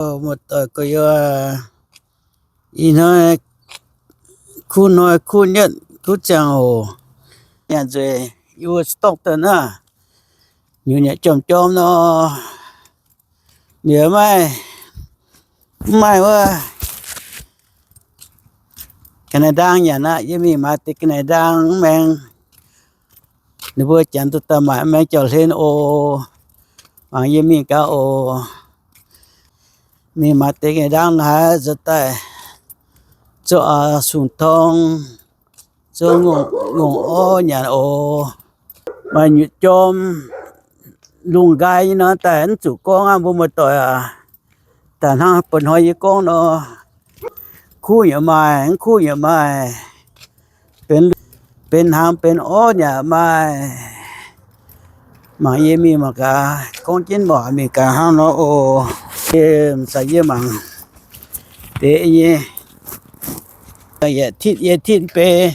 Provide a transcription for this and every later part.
Muoz-doic gorx-youz, ih hnoi kuv hnoi kuv nyetv kuv ziangh hoc, nyanc nzueic, yie mbuo stork daaih naaiv, nyungc nyanc jorm-jorm nor, liuz maaih, mv maaih wuov ga'naaiv-ndaang nyanc aqv. Yie mingh maaiz deix ga'naaiv-ndaang mv maengx, ninh mbuo janx duqv daaih maaic mv maengx jauv-hlen oc. Mangc yie mingh gaax oc. Mingh maaiz deix ga'naaiv-ndaang haaix nzunc daaih, zoux sung-torng, zoux ngongh orv nyanc oc. Maaih nyutc jorm, lungh nqaai nyei nor daaih mv zuqc gorngv aqv, mbuo muoz-doic aac. Daaih hnangv bun hnoi yie gorngv nor, kuv yaac maaih, mv kuv yaac maaih, benx, benx hnaangx benx orv yaac maaih. Mangc yie mingh mangc gaax, gorngv jienv mbuox mingh gaax hnangv nor oc. Yie m'saaix yie mangc deix nyei, yietc titv yietc titv beiv,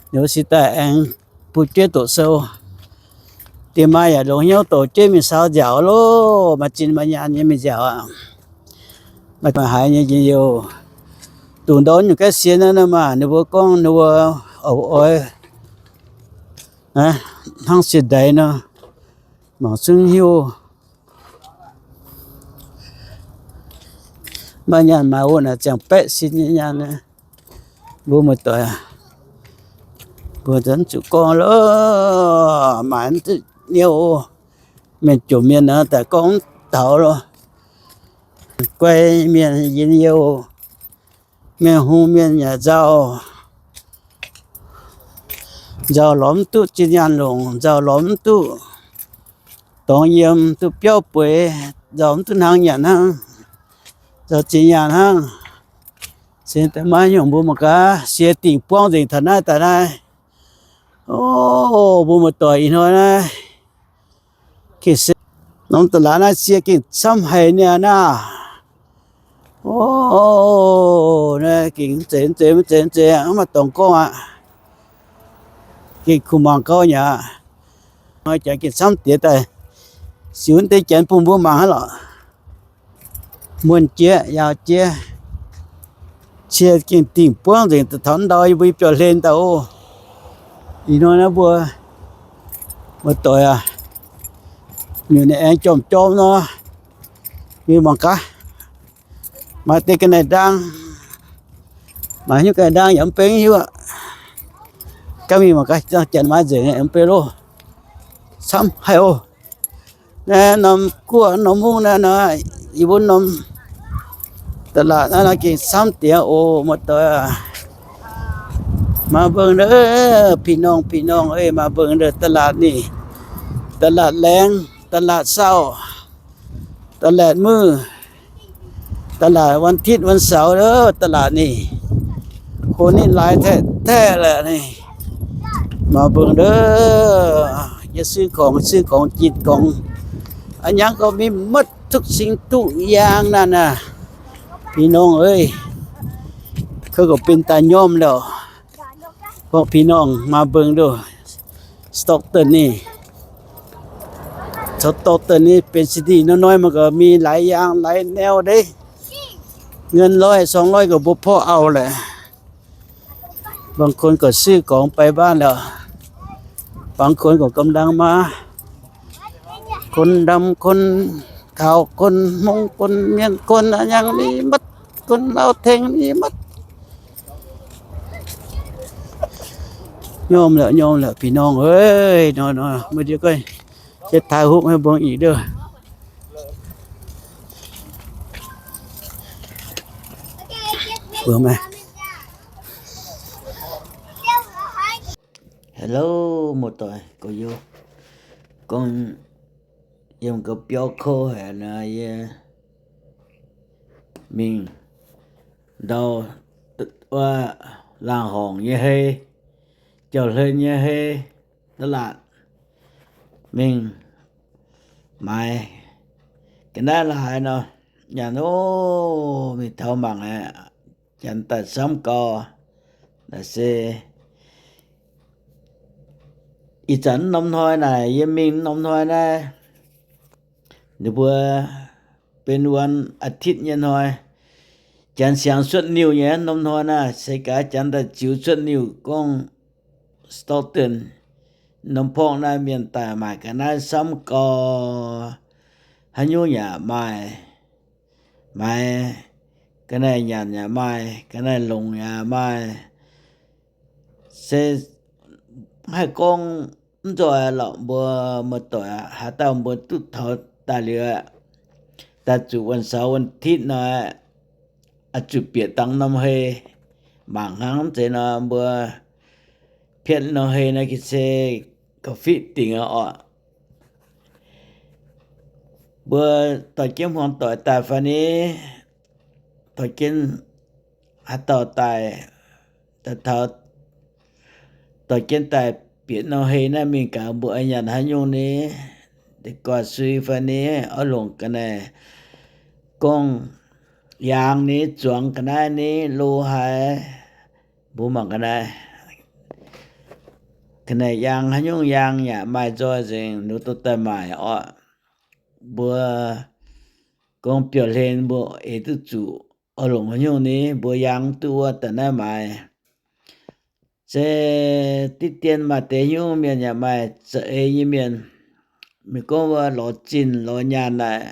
ninh mbuo se daaih aengx bun jueiv doqc sou. Diex maaih yaac longc hnyouv doqc jueiv mingh saaux nziaauc loh, maaih zinh maaih nyaanh nyei mingh nziaauc aqv. Maaih haiz nyei njien-youh, dongh ndau nyungc gaeqv sien naaiv maah, ninh mbuo gorngv ninh mbuo oix, oix hnangv sie ndaix nor, mangc zungv hiuv. Maaih nyaanh maaiz wuov naaic ziangh baeqv sin nyei nyaanh. Mbuo muoz-doic, mbuo zuqc gorngv loh, maaiz mv duqv niouv. Mienh jomc mienh naaic daaih gorngv mv taux loh. Guai mienh njien-youh, mienh hungh mienh yaac nzauh. Nzauh lorz mv duqv zinh nyaanh longc, nzauh lorz mv duqv dorngx yiem, duqv biauv bueix, nzauh mv duqv hnangv nyanc hnangv, nzauh zinh nyaanh hnangv. Se daaih maiv nyungc mbuo mangc gaax, sie dingc buangv nzengc taux naaiv daaih naaiv. O, mbuo muoz-doic ih hnoi naaiv, gengh se norm da'laatc naaiv sie gengh camv haic niaa naah. O, naaiv gengh zeiz zeiz zeiz zeiz, mv maaih dorngx gorngv aqv. Gengh kuh mangc gauh nyei aqv. Hnoi janx gengh camv diex daaih, siux deix janx bun mbuo mangc hnangv lorqc. Muonh jiex, yaauc jiex, cie gengh dingh buangv nzengc daaih taux ndau yie mbuo biauv-hlen daaih oc. Ih hnoi naaiv mbuo, mbuo doic aac, nyungc ninh aengx jorm-jorm nor, mingh mangc gaax. Maaih deix ga'naaiv-ndaang, maaih hnyouv ga'naaiv-ndaang yaac mv baac hiuv aqv. Gaav mingh mangc gaax, janx maaih nzengc mv baac loh, camv haic oc. Naaiv norm guoqv norm mungv naaiv nor, yie mbuo norm da'laatc naaiv nor gengh camv diex oc, muoz-doic aac. Maa mbeng ndov, pih norngh pih norngh, ei, maa mbeng ndov da'laatc ninh, da'laatc laengz, da'laatc saauh, da'laatc muiz, da'laatc วันอาทิตย์ วันเสาร์ ndov da'laatc ninh, ko ninh laaix taeqv taeqv lorqc ninh. Maa mbeng ndov, yie ซื้อของ ซื้อของกิน ของ a'nyangv gorngv mingh maiv duqv cing duqv yaang naaiv naaic. Pih norngh eix, kouv gorqv-benx daaih nyormh lorqc. Gorngv pih norngh maa mbeng ndov, Stockton ninh, caux Stockton ninh benx city nor, hnoi mangc gaax mingh laaix yaang laaix neu ndeiv, เงินร้อย สองร้อย gorqv mbuo porv auv lorqc. บางคนก็ซื้อของไปบ้านแล้ว บางคนก็กำลังมา คนดำ คนขาว คนมง คนเมียน คน a'nyangv mingh maiv, คนลาว tengx mingh maiv. Nyormh lorqc, nyormh lorqc, pih norngh eix, nor nor, meih ndiev guai, jiex taaih hopv haaix mbong ih ndov. Hello, muoz-doic gorx-youz, gorngv yiem ga'biauv kouv haic nor, yie mingh ndau wuov laangh horngc nyei hei, jauv-hlen nyei hei, da'laatc mingh maaiz ga'naaiv la'haaix nor, nyanc ov, mingh taux mangc aqv, janx daaih camv gau. Naaic se ih zanc norm hnoi naaic yie mingh norm hnoi naaiv, ninh mbuo benx วันอาทิตย์ nyei hnoi. Janx siangx cuotv niuh nyei norm hnoi naaiv, se gaax Janx daaih ziux cuotv niuh gorngv Stockton norm porv naaiv mienh daaih maaic ga'naaiv camv gau, haaix nyungc yaac maaih. Maaiz ga'naaiv nyanc yaac maaih, ga'naaiv longc yaac maaih. Se haih gorngv mv nzoih lorqc, mbuo muoz-doic aqv. Haaix dauh mbuo duqv taux daaih liuz, daaih zuqc วันเสาร์ วันอาทิตย์ nor, oix zuqc bieqc dangx norm hei mangc hnangv. Mv zeiz nor mbuo pietv norm hei naaiv ga'sie ga'fiqv dingc oc. Mbuo dorh jienv hmuangx doic daaih fai ni, dorh jienv haaix dauh daaih, daaih taux, dorh jienv daaih bieqc norm hei naaiv mingh gaax, mbuo oix nyanc haaix nyungc ni, deix guaax sui fai ni, oix longc ga'naaiv gorngv yaang ni, zuangx ga'naaiv ni, lo haaix, mbuo mangc ga'naaiv. Ga'naaiv yaang haaix nyungc yaang yaac maaih nzoih nzengc, ninh mbuo dorh daaih maaic oc. Mbuo gorngv biauv-hlen mbuo eix duqv zuqc oix longc haaix nyungc ni, mbuo yaang duqv wuov daaih naaiv maaiz. Se diqv dien maaih deix nyungc mienh yaac maaih za'eix nyei mienh, mienh gorngv wuov lorz zinh lorz nyaanh naaic,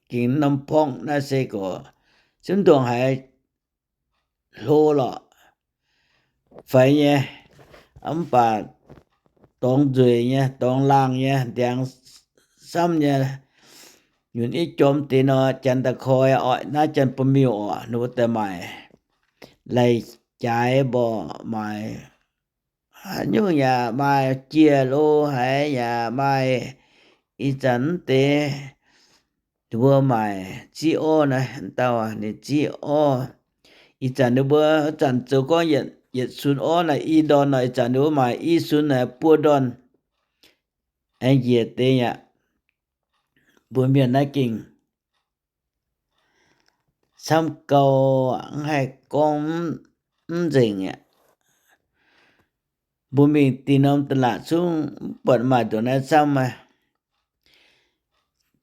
gengh norm porngv naaiv se gorqv zunv ndongc haaix hlo lorqc, faix nyei, mv baac dorngx nzueic nyei, dorngx laangh nyei, ndiangx samv nyei, nyunc i jorm deix nor, janx daaih koi oc, naaiv janx bun miuc oc, ninh mbuo daaih maaic. Laih jaaix mborqc maaic, haaix nyungc yaac maaih, jiex lo haaix yaac maaih. Ih zanc mv deix ninh mbuo maaic ziqv orv naaiv, dauh ninh ziqv orv. Ih zanc ninh mbuo zanc zoux gorngv yietc, yietc sun orv naaic i ndorn nor, ih zanc ninh mbuo maaic i sun naaic buo ndorn. Aengx njiec deix aqv. Mbuo mienh naaiv gengh camv gau, mv haih gorngv mv nzengc aqv. Mbuo mingh dinh norm da'laatc zungv mv buatc maaih ndongc naaiv camv aqv.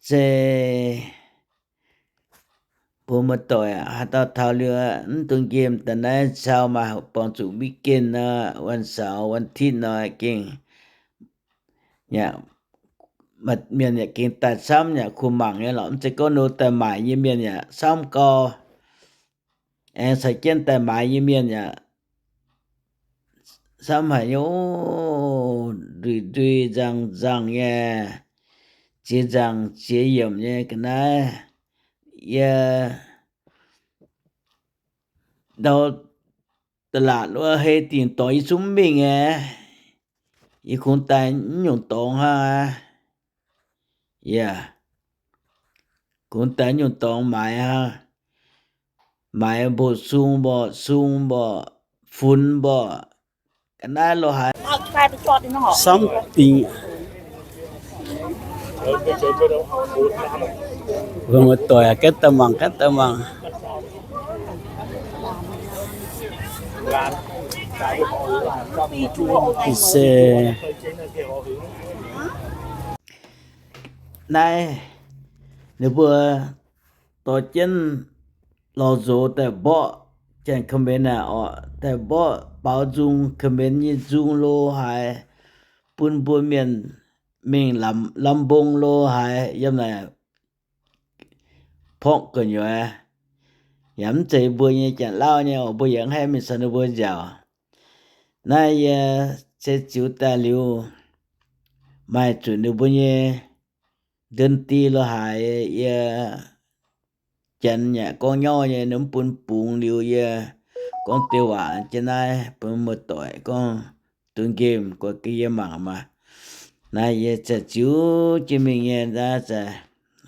Se mbuo muoz-doic aac, haaix dauh taux liuz mv dungx nqemh daaih naaiv cau maaih borngz zuqc weekend nor, วันเสาร์ วันอาทิตย์ nor gengh yaac, mienh yaac gengh daaih camv yaac kuh mangc nyei lorqc. Mv zeiz gorngv ninh daaih maaic nyei mienh yaac camv gau. Aengx caux jienv daaih maaiz nyei mienh yaac camv haic nyei, nduih nduih nzangh nzangh nyei, ziex nzangh ziex yiemc nyei ga'naaiv. Yie ndau da'laatc wuov hei dingc dorngx yie zungv mv mingh nyei. Yie kungx daaih mv nyungc dorngx hnangv aqv. Yie kungx daaih mv nyungc dorngx maaiz hnangv. Maaiz mboc sung mborqc, sung mborqc, funx mborqc, ga'naaiv lo haaix, samv dingc. Mbuo muoz-doic gaengh daaih mangc, gaengh daaih mangc. Se naaiv ninh mbuo dorh jienv lorz nzox daaih mborqv, janx comment naaic orqc, daaih mborqv baaux nzung, comment nyei nzung lo haaix, bun mbuo mienh mingh lamz, lamz mbong lo haaix yiem naaic porqv gu'nyuoz. Yaac mv zeiz mbuo nyei Janx-Lauv nyei oc, mbuo yaac mv haih mingh caux ninh mbuo nziaauc. Naaiv yie se ziux daaih liuz, maaih zuqc ninh mbuo nyei ndon di lo haaix, yie Janx yaac gorngv nyauv nyei, ninh mv bun bungx liuz, yie gorngv deix waac jienv naaiv bun muoz-doic gorngv duqv nqemh guaix ga'yie mangc maah. Naaiv yie zaaih ziux jienv mingh nyei naaiv, zaaih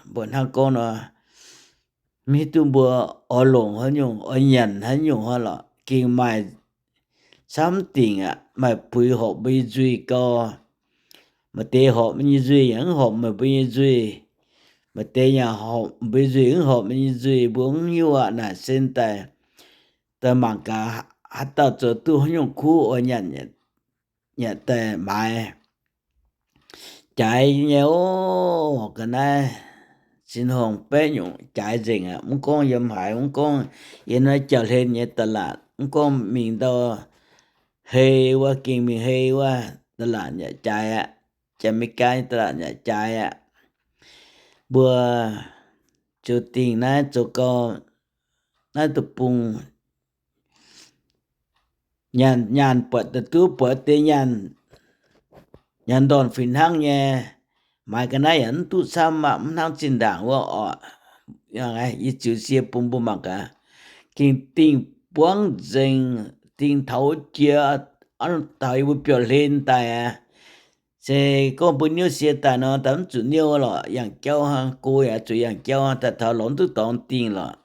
mbuoqc hnangv gorngv nor, mv hiuv duqv mbuo oix longc haaix nyungc, oix nyanc haaix nyungc hnangv lorqc. Gengh maaih camv dingc aqv. Maaih puix horpc mbuo nyei nzuih gau. Maaih deix horpc mbuo nyei nzuih yaac mv horpc meih mbuo nyei nzuih. Maaih deix yaac horpc mbuo nyei nzuih mv horpc mbuo nyei nzuih, mbuo mv hiuv aqv. Naaic se daaih, daaih mangc gaax haaix dauh zoux duqv haaix nyungc kuv oix nyanc, nyanc daaih maaiz. Jaaix nyei oc, ga'naaiv sin-horngh baeqv nyungc jaaix nzengc aqv. Mv gorngv yiem haaix, mv gorngv yiem naaiv jauv-hlen nyei ตลาด, mv gorngv mingh ndau hei wuov, gengh mingh hei wuov ตลาด yaac jaaix aqv. Jaaix Meigaa ตลาด yaac jaaix aqv. Mbuo ziouc dingh naaiv zoux gau, naaiv deic-bung nyaanh, nyaanh buatc daaih duqv buatc deix nyaanh, nyaanh ndorn fih hnangv nyei. Maaiz ga'naaiv yaac mv duqv camv aqv, mv hnangv zinh ndaangc wuov orqc. Yie ziux sie bun mbuo mangc gaax. Gengh dingh buangv nzengc, dingh taux jiex, taux yie mbuo biauv-hlen daaih aqv. Se gorngv mbuo niouv sie daaih nor, daaih mv zuqc niouv lorqc, yangh jauv hnangv, go yaac zuqc yangh jauv hnangv, daaih taux lorz mv duqv dorngx dingh lorqc.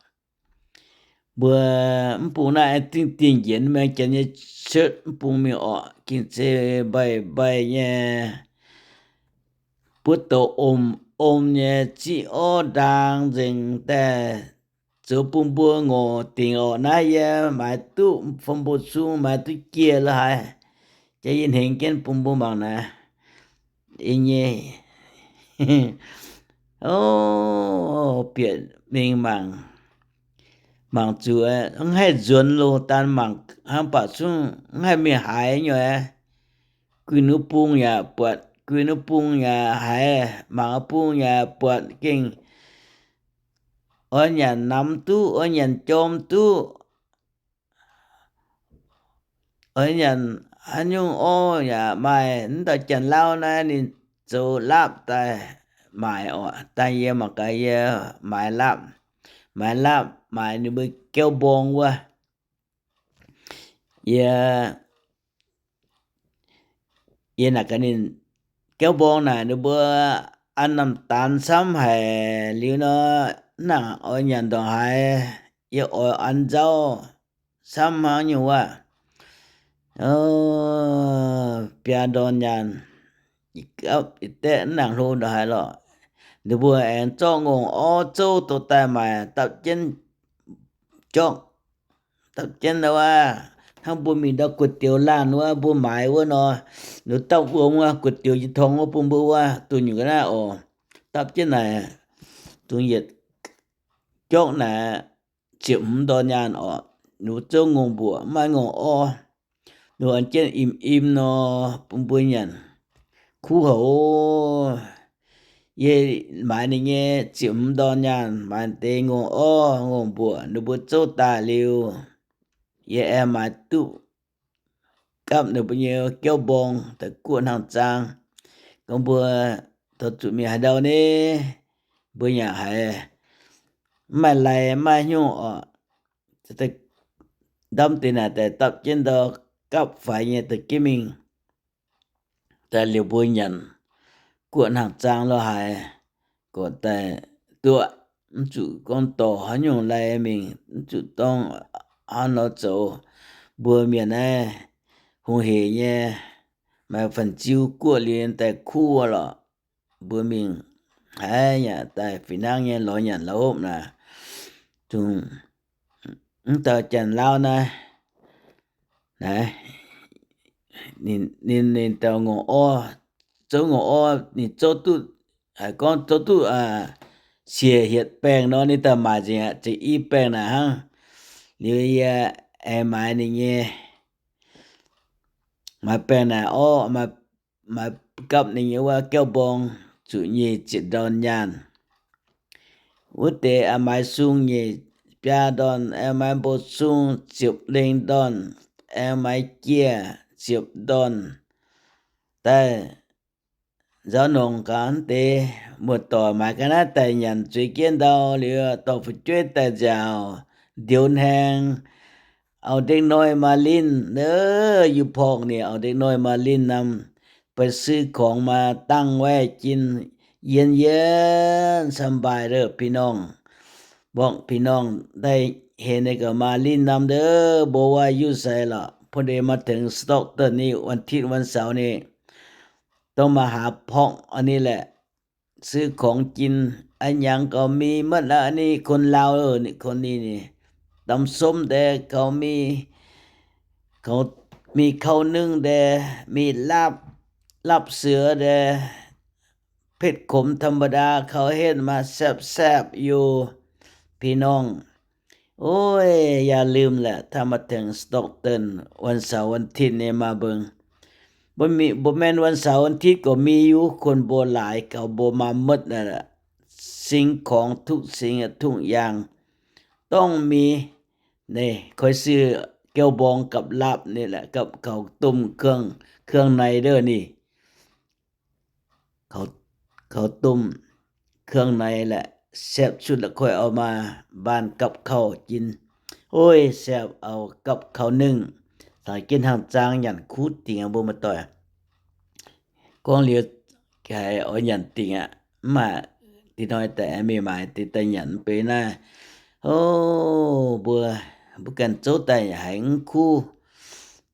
Mbuo mv bung naaiv dingh dingh njiec mingh janx nyei cuotv mv bung mingh orqc, gengh se mbaih mbaih nyei, buov douc om om nyei, ziqv orv ndaang nzengc daaih, zoux bun mbuo ngorc dingc orqc. Naaiv yie maaiz duqv fom mbuo sung maaiz duqv jiex lo haaix, jaax yie hnengx jienv bun mbuo mangc naaiv. Ih nyei, o, bieqc mingh mangc, mangc zuqc mv haih nzuonx loh daan mangc hnangv, baac zungv mv haih mingh haaix nyei. Guinh wuov bung yaac buatc, guinh wuov bung yaac haiz, mangc wuov bung yaac buatc, gengh oix nyanc namx duqv, oix nyanc jorm duqv, oix nyanc haaix nyungc orv yaac maaih. Mv dauh Janx-Lauv naaiv ninh zoux laapv daaih maaic orqc. Daaih yie mangc gaax, yie maaiz laapv, maaiz laapv, maaiz ninh mbuo jauv mborng wuov. Yie, yie naaic gaax ninh, jauv mborng naaic ninh mbuo an namh daanx camv haic liuz nor, mv nangc oix nyanc ndongc haaix, yie oix an nzauv camv hnangv nyungc wuov. Biaa ndorn nyaanh, ih daeqv mv nangc hlo ndongc haaix lorqc. Ninh mbuo aengx zorqv ngongh orv zouv dorh daaih maaic dapv jienv jorngv, dapv jienv wuov, hnangv mbuo mingh ndau gu'dioux laanh wuov, mbuo maaiz wuov nor, ninh dapv wuom wuov, gu'dioux nyei torng wuov bun mbuo wuov, dunh nyungc ga'naaiv oc. Dapv jienv naaic, dungx yietc jorngv naaic ziepc hmz ndorn nyaanh orqc. Ninh mbuo zouv ngongh mbuoqc, maiv ngongh orv, ninh mbuo an jienv im im nor bun mbuo nyanc. Kuv haic. Yie maaiz ninh nyei ziepc hmz ndorn nyaanh, maaiz deix ngongh orv ngongh mbuoqc ninh mbuo zouv daaih liuz, yie aengx maaiz duqv gapv ninh mbuo nyei jauv mborng daaih guoqv hnaangx zaang. Gorngv mbuo dorh zuqc mingh haaix ndau ni, mbuo yaac haiz mv maaih lai mv maaih hnyouv orqc. Ndamv deix naaic daaih dapv jienv ndau gapv faix nyei daaih jienv mingh, daaih liouh mbuo nyanc guoqv hnaangx zaang lo haaix, gorqv daaih duqv, mv zuqc gorngv dorh haaix nyungc lai mingh, mv zuqc dorngv hnangv nor zoux. Mbuo mienh naaiv hungh heic nyei, maaih fan-ziu guoqv liuz daaih kuv lorqc. Mbuo mingh haiz yaac daaih fih hnangv nyei lorz nyanc lorz hopv naaic. Dongh mv dauh Janx-Lauv naaiv, naaiv ninh, ninh, ninh dauh ngongh orv, zouv ngongh orv ninh zouv duqv, haiz gorngv zouv duqv siec hietc baengh nor, ninh daaih maaic nzengc aqv, zeix i baengh naaic hnangv. Liuz yie aengx maaiz ninh nyei, maaiz baengh naaic orv, maaiz gapv ninh nyei wuov jauv mborng zuqc nyic ziepc ndorn nyaanh. Wuov deix aengx maaiz sung nyic biaa ndorn, aengx maaiz mbo sung ziepc lengh ndorn, aengx maaiz jiex ziepc ndorn. Daaih nzaaux nongc gaax deix muoz-doic maaiz ga'naaiv daaih nyanc zuiz jienv ndau liuz, dorh fu'jueiv daaih nziaauc, ndiux hnaeng, auv-ndeic-noi maaih linh, youh pork ninh auv-ndeic-noi maaih linh norm, ba'sui korngx maaih dangh waeqv jin, yien yien สบาย ndeic pih norngh. Mborqv pih norngh daaih heh ninh gaax maaih linh norm ndeic, mbuo waac-yunh sai lorqc, พอดี maaih tengx Stockton ni, วันอาทิตย์ วันเสาร์ ni, dongh maaih haaix pork a'ni laeh, sui korngx jin, a'nyangx gauh mingh maiv aqv ni, คนลาว ni, คนนี้ ni, ตำส้ม deix gauh mingh, gauh mingh kau nungv deix, mingh lapv, lapv sux deix, เผ็ดขมธรรมดา เขาเฮ็ดมาแซ่บๆ อยู่ พี่น้อง โอ้ย อย่าลืมแหละ ถ้ามาถึง Stockton วันเสาร์วันอาทิตย์นี่มาเบิ่ง บ่มี บ่แม่นวันเสาร์วันอาทิตย์ก็มีอยู่ คนบ่หลาย เขาบ่มาหมดนั่นแหละ สิ่งของทุกสิ่งอะ ทุกอย่าง ต้องมี นี่ ข้อยซื้อแจ่วบองกับลาบนี่แหละ กับข้าวต้มเครื่อง เครื่องในเด้อนี่ ข้าว ข้าวต้มเครื่องในแหละ แซ่บสุดละ ข้อยเอามาบ้านกับข้าวกิน โอ้ย แซ่บ เอากับข้าวนึ่ง สายกินห่างจาง หยั่นคูดติ่ง เอาบัวมาต่อย gorngv liuz, haiz oix nyanc dingc aqv. Mv baac dinh hnoi daaih mingh maaiz deix daaih nyanc mv bei naaiv. O, mbuo, mbuo ganh zouv daaih haiz mv kuv.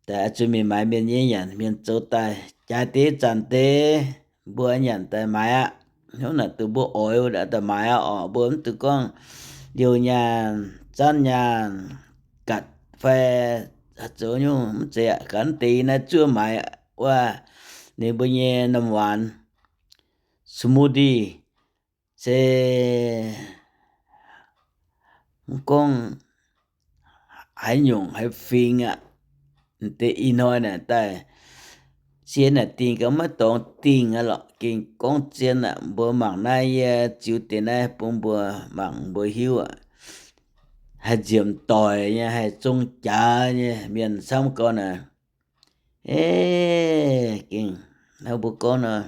Daaih zuqc mingh maaiz mienh nyei nyanc, mienh zoux daaih jaaix deix zanc deix, mbuo nyanc daaih maaiz aqv. Hnangv naaic duqv mbuo oix daaih maaiz aqv orqc. Mbuo mv duqv gorngv liouh nyaanh, zanv nyaanh, gatc fai zoux nyungc mv zeiz aqv. Gaax deix naaiv zuov maaiz wuov ninh mbuo nyei น้ำหวาน smoothie se mv gorngv haaix nyungc haaix fingx aqv. Deix ih hnoi naaic daaih zien naaic dingh gauh maiv dorngx dingh aqv lorqc. Gengh gorngv zien aqv. Mbuo mangc naaiv yie ziux deix naaiv bun mbuo mangc mbuo hiuv aqv. Haih nziemc doic nyei, haih zong jaax nyei mienh camv gau naaic. Eix, gengh hnangv mbuo gorngv nor,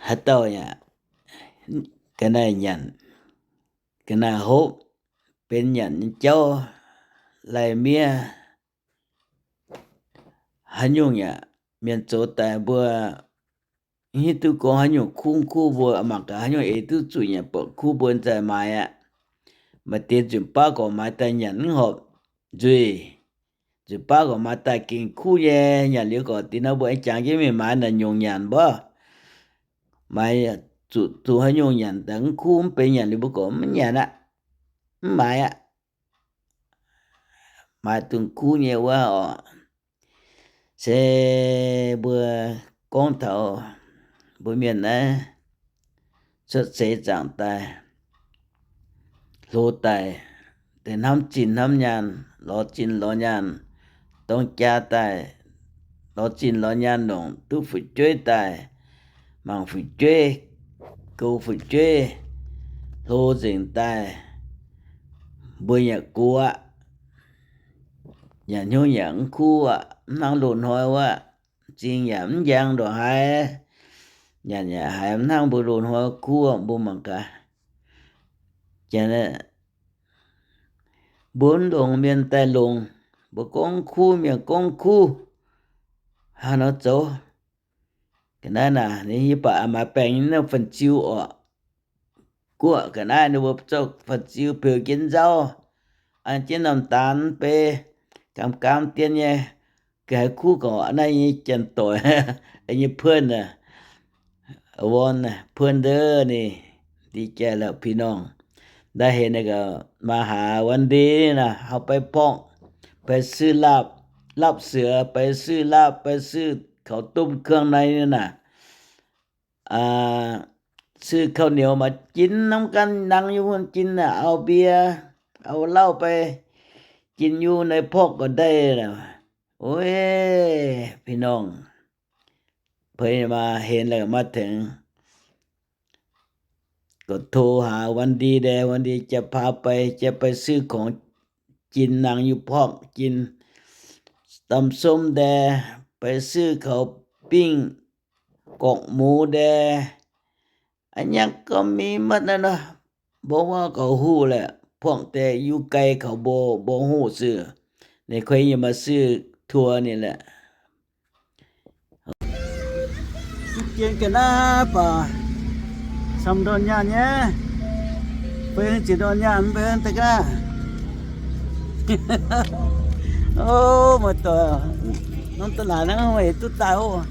haaix dauh yaac ga'naaiv nyanc, ga'naaiv hopv, benx nyanc nyei jauv, lai-miev, haaix nyungc yaac mienh zoux daaih mbuo hiuv duqv gorngv haaix nyungc kuv kuv mbuo, mangc gaax haaix nyungc eix duqv zuqc nyanc buatc kuv mbuo zaih maaiz aqv. Maaih deix nzunc baav gorqv maaiz daaih nyanc mv horpc nzuih. Nzunc baav gorqv maaiz daaih gengh kuv nyei, nyanc liuz gorqv dinh hnoi mbuo aengx jangx jienv mingh maaiz naaic nyungc nyanc mbuov. Maaiz zuqc zuqc haaix nyungc nyanc daaih mv kuv mv benx nyanc liuz mbuo gorqv mv nyanc aqv, mv maaiz aqv. Maaiz dungx kuv nyei wuov orqc. Se mbuo gorngv taux mbuo mienh naaiv cuotv seix zaangc daaih, hlo daaih, deix hnamv zinh hnamv nyaanh, lorz zinh lorz nyaanh, dorng jaa daaih, lorz zinh lorz nyaanh longc duqv fu'jueiv daaih, mangc fu'jueiv, goux fu'jueiv, hlo nzengc daaih, mbuo yaac gox aqv. Nyanc hnyouv yaac mv kuv aqv, mv hnangv loz-hnoi wuov, m'zing yaac mv njang ndongc haaix. Nyanc yaac haiz mv hnangv mbuo loz-hnoi kuv aqv, mbuo mangc gaax. Janx, mbuo mv longc mienh daaih longc, mbuo gorngv kuv mienh gorngv kuv, haaix nor zoux. Ga'naaiv naaic ninh yie baac maaih baengc nyei naaiv fan-ziu orqc. Guoqv ga'naaiv ninh mbuo zorqv fan-ziu peux jienv nzauv, an jienv norm daanx beiv, gaam gaam dien nyei, ga'haaix kuv gorqv naaiv nyei janx-doic nyei puonv aac, worn puonv ndov ninh, di jai lorqc พี่น้อง. Ndaaih heix naaic gaax, maaih haaix วันดี naaic, haaix ไปพอก, ไปซื้อ ลาบ, ลาบเสือ, ไปซื้อ ลาบ, ไปซื้อ ข้าวต้มเครื่องใน naaic, ซื้อข้าวเหนียว maaih jin hnamv ganh nangv yiem wuov jin naaic, au mbie, au lauh ไป jin yiem naaiv พอก ga'ndiev. Ov, พี่น้อง, เพย maaih heix lorqc, maaih tengx gorqv โทรหา วันดี deix, วันดี จะพาไป, จะไปซื้อของกิน nangv yiem พอก jin, ตำส้ม deix, ไปซื้อ ข้าวปิ้ง กอกหมู deix, a'nyangv gorngv mingh หมด naaiv nor. Mbuo wuov gorqv huv lorqc, พอก deix, yiem ไกล kaux mbuo mbuo huv sic. Ninh kuei yiem maaih sic ทัวร์ ninh lorqc. Jien ga'naaiv baac camv ndorn nyaanh nyei, fei ziex ndorn nyaanh mv bei daaih ga'naaiv. O, muoz-doic, norm da'naaic hnangv weic duqv daaih oc.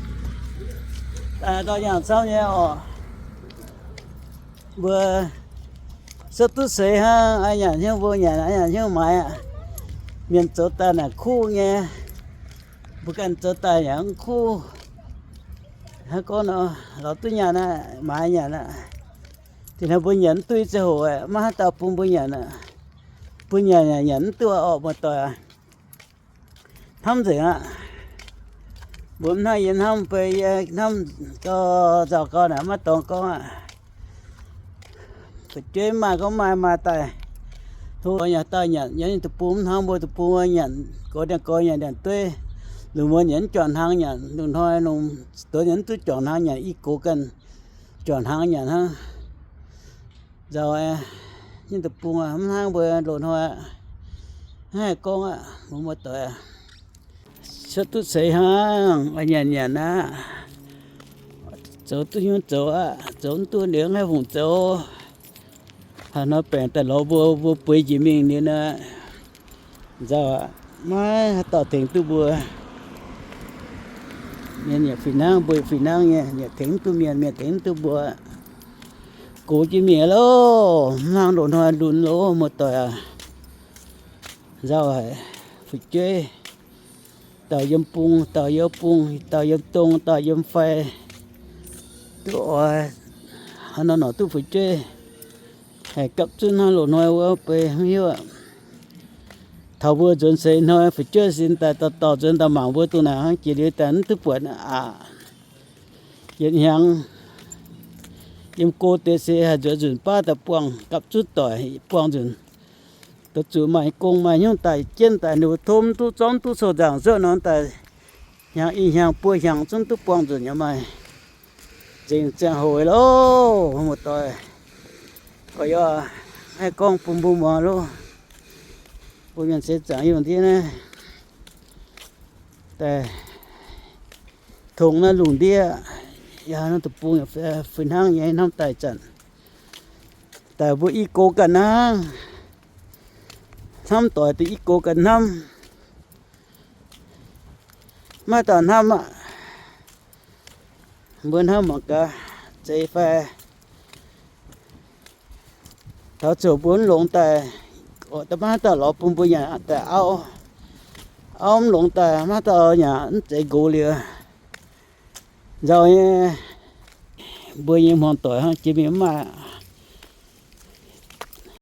Daaih ndorn nyaanh camv nyei oc. Mbuo cuotv duqv seix hnangv, a'nyanc hnyouv mbuo nyanc, a'nyanc hnyouv maaiz aqv. Mienh zoux daaih naaic kuv nyei, mbuo ganh zoux daaih yaac mv kuv. Hnangv gorngv nor, lorz duqv nyanc aqv, maaiz nyanc aqv. Dinh hnoi mbuo nyanc mv duqv ziangh hoc aeqv, maiv haaix dauh bun mbuo nyanc aqv. Bun nyanc nyanc mv duqv orqc, muoz-doic aac. Hnamv nzengc aqv. Mbuo mv hnamv yie hnamv, beiv yie hnamv, gau nzauh gau naaic maiv dorngx gorngv aqv. Fu'jueiv maaih gorngv maaih, maaih daaih, hlo yaac daaih nyanc, yaac ninh deic-bung mv hnangv mbuo deic-bung nyanc, gox ndiangx gox nyanc ndiangx-dueiv. Lungh muonz nyanc mv juangc hnaangx nyanc, lungh hnoi lungh doz nyanc mv duqv juangc hnaangx nyanc, i gox ganh juangc hnaangx nyanc hnangv. Nzauh, ninh deic-bung mv hnangv mbuo loz-hnoi aqv. Mv haih gorngv aqv, mbuo muoz-doic aac. Cuotv duqv ceix hnangv, nyanc nyanc aqv. Zoux duqv nyungc zoux aqv, zoux mv duqv liuz mv haih fungc zoux. Haaix nor baengc daaih lorz mbuo, mbuo bueix njiec mingh liuz nor, nzauh aqv, maiv haaix dauh tengx duqv mbuo. Mienh yaac fih hnangv, mbuo yaac fih hnangv nyei, yaac tengx mv duqv mienh, mienh tengx mv duqv mbuo. Gox jienv mingh loh, mv hnangv loz-hnoi lunx loh, muoz-doic aac. Nzauh haic, fu'jueiv dauh yiem bung, dauh yiem bung, dauh yiem dong, dauh yiem fai, duqv oix haaix nor norqc duqv fu'jueiv. Haih gapv zunv hnangv loz-hnoi wuov beiv mv hiuv. Taux mbuo nzuonx seix hnoi fu'jueiv sin daaih dorh dorh nzuonx daaih mangc mbuo dongh naaic hnangv, jiex liuz daaih mv duqv buatc aqv. Yietc hnyangx yiem go deix se haih nzuonx nzunc baav daaih buangh gapv zunv doic, buangh nzunc. Douz zuqc maaih gong maaih hnyouv daaih jienv daaih, ninh mbuo tov mv duqv, zorqv mv duqv, coux nzaangc zuov nor daaih, hnyangx i hnyangx buo hnyangx zungv duqv buangh nzunc nyei maaih. Nzengc ziangh hoc loh, muoz-doic. Gorx-youz, haih gorngv bun mbuo muangx loh. Mbuo mienh seix zaangc yungh ndiev naaiv daaih, tongx naaiv lungh ndiev, yaac naaiv deic-bung fih hnangv nyei hnamv daaih zanc. Daaih mbuo i gox ganh hnangv. Hnamv doic deix i gox ganh hnamv. Maiv dauh hnamv aqv. Mbuo hnamv mangc gaax, zeiz fai. Taux ziouc mbuo mv longx daaih, maiv haaix dauh lorz bun mbuo nyanc daaih auv. Auv mv longx daaih, maiv haaix dauh nyanc, mv zeiz nqox liuz. Nzauh nyei, mbuo nyei hmuangv doic hnangv jiex mingh mv maaih.